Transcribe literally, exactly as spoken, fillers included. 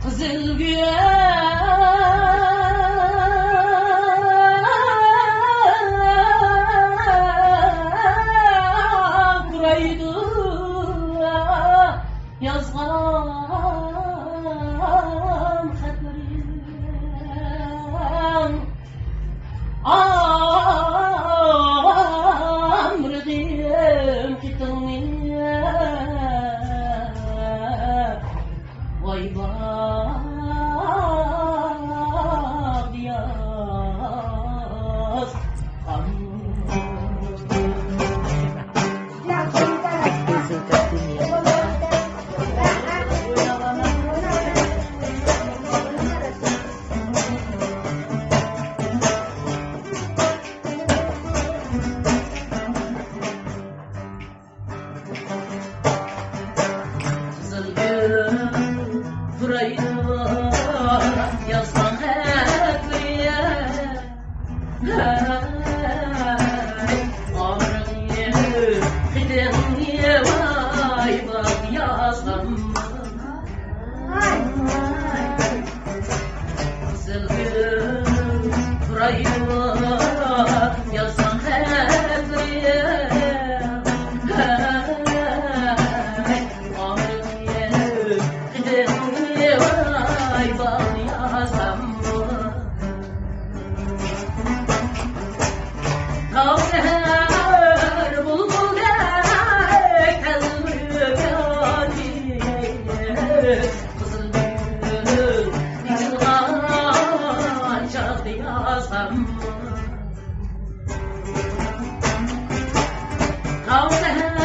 قىزىل گۈل پۇرايدۇ يازغان خەتلىرىم. ئامرىغىم قېتىڭنى ۋاي باغدا يازغان. قىزىل گۈل پۇرايدۇ يازغان خەتلىرى. ھەي، ئامرىغىم قېتىڭنى ۋاي باغدا يازغان. قىزىل گۈل پۇرايدۇ يازغان خەتلىرىم. ھەي، ئامرىغىم قېتىڭنى ۋاي باغدا يازغان. تاۋ سەھەر بۇلبۇلدەك تەلمۈرگەن، قىزىل گۈل ئېچىلغان چاغدا يازغان. تاۋ سەھەر